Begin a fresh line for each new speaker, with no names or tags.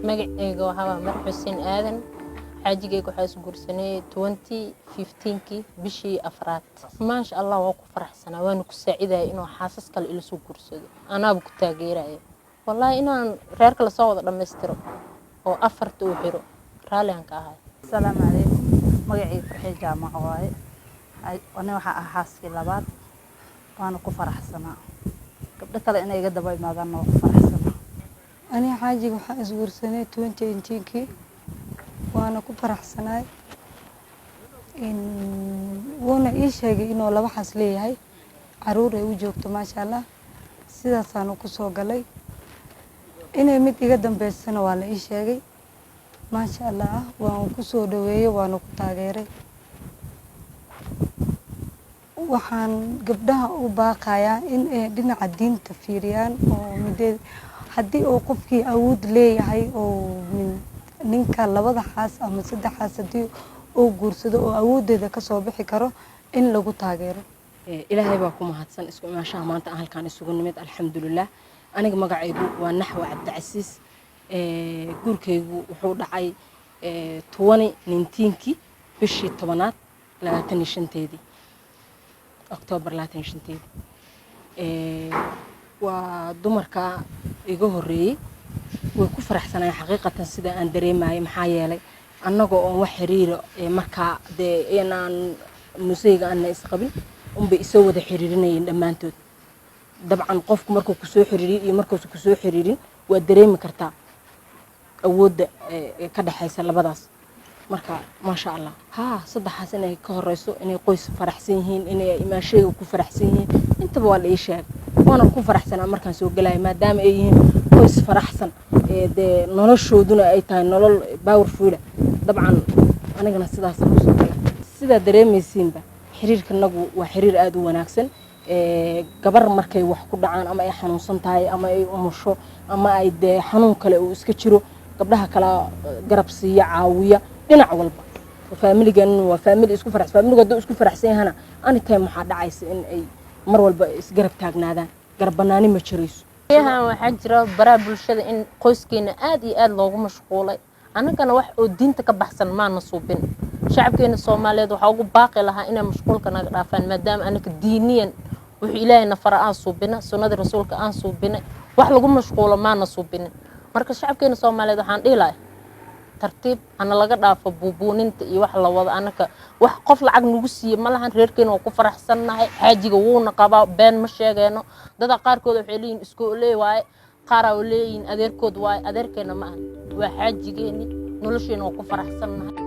Magaceyga waxaa waa Mar Xuseen Aadan. Xaajigeyga waxaa isguursanay 2015-kii, bishii afraad. Maasha Allah, waa ku faraxsanaa, waana ku saacidaya inuu xaasas kale ila soo guursado. Anaaba ku taageeraya wallaahi inaan reerka lasoo wada dhammaystiro oo afarta uu xiro, raalliaan ka ahay.
Asalaamu calaykum. Magacii Farxii Jaamac waaye. Ani waxaa ah xaaskii labaad, waana ku faraxsanaa. Gabdho kale inay iga daba imaadaanna waa ku faraxsanaa.
Aniga xaajiga waxaan isguursanay 2018-kii, waana ku faraxsanaay. Wuuna ii sheegay inuu laba xaas leeyahay, caruur ay u joogto, maasha Allah. Sidaasaanu kusoo galay. Inay mid iga dambeysana waa la ii sheegay, maasha Allah. Waan kusoo dhaweeyey, waana ku taageeray. Waxaan gabdhaha u baaqayaa in ay dhinaca diinta fiiriyaan oo mideed haddii uu qofkii awood leeyahay oo ninka labada xaas ama saddex xaas haddii uu guursado oo awooddeeda kasoo bixi karo, in lagu taageero.
Ilaahay baa ku mahadsan isku imaashaha maanta aan halkaan isugu nimid, alxamdulilah. Aniga magacaygu waa Naxwa Cabdicasiis. Guurkaygu wuxuu dhacay 2019-kii, bishii 10aad 25-teedii, Oktoobar 25-teedii. Waa dumarka iga horreeyey way ku faraxsanayeen xaqiiqatan sida aan dareemayay, maxaa yeelay annaga oon wax xiriira markaa dee inaan museyga aanna isqabin unbay isoo wada xiriirinayeen dhammaantood. Dabcan qofku markuu kusoo xiriiriyo iyo markuusa kusoo xiriirin, waa dareemi kartaa awoodda ka dhexaysa labadaas. Marka maasha Allah, haa, saddexaas inay ka horeyso, inay qoys faraxsan yihiin, inay imaashayga ku faraxsan yihiin, intaba waa la ii sheegay, waana ku faraxsanaa markaan soo gelaya, maadaama ay yihiin qoys faraxsan, dee noloshooduna ay tahay nolol powerful. Dabcan anigana sidaasaan kusoo galay. Sidaa dareemaysiinba, xiriirkanagu waa xiriir aada u wanaagsan. Gabar markay wax ku dhacaan ama ay xanuunsan tahay ama ay umusho ama ay dee xanuun kale uu iska jiro, gabdhaha kala garab siiya, caawiya dhinac walba. Faamiligan waa faamili isku faraxsan. Faamiligu hadduu isku faraxsan yahana, anytime waxaa dhacaysa in ay mar walba isgarab taagnaadaan. Garab bannaani ma jirayso.
Yahan waxaa jira baraha bulshada in qoyskeena aad iyo aad loogu mashquulay. Annagana wax oo diinta ka baxsan maana suubin. Shacabkeena Soomaaliyeed waxaa ugu baaqi lahaa inay mashquulka naga dhaafaan, maadaama anaka diiniyan wuxuu Ilaahay nafara aan suubina, sunnadii Rasuulka aan suubina, wax lagu mashquulo maana suubinin. Marka shacabkeena Soomaaliyeed waxaan dhihi lahay, tartiib hana laga dhaafo buubuuninta iyo wax la wado. Anaka wax qof lacag nagu siiye ma lahan. Reerkeena waa ku faraxsannahay, xaajiga wuuna qabaa, been ma sheegeeno. Dada qaarkood waxay leeyihin iskooley waaye, qaaraa oo leeyihin adeerkood waaye. Adeerkeena ma ahan, waa xaajigeeni. Nolosheena waa ku faraxsannahay.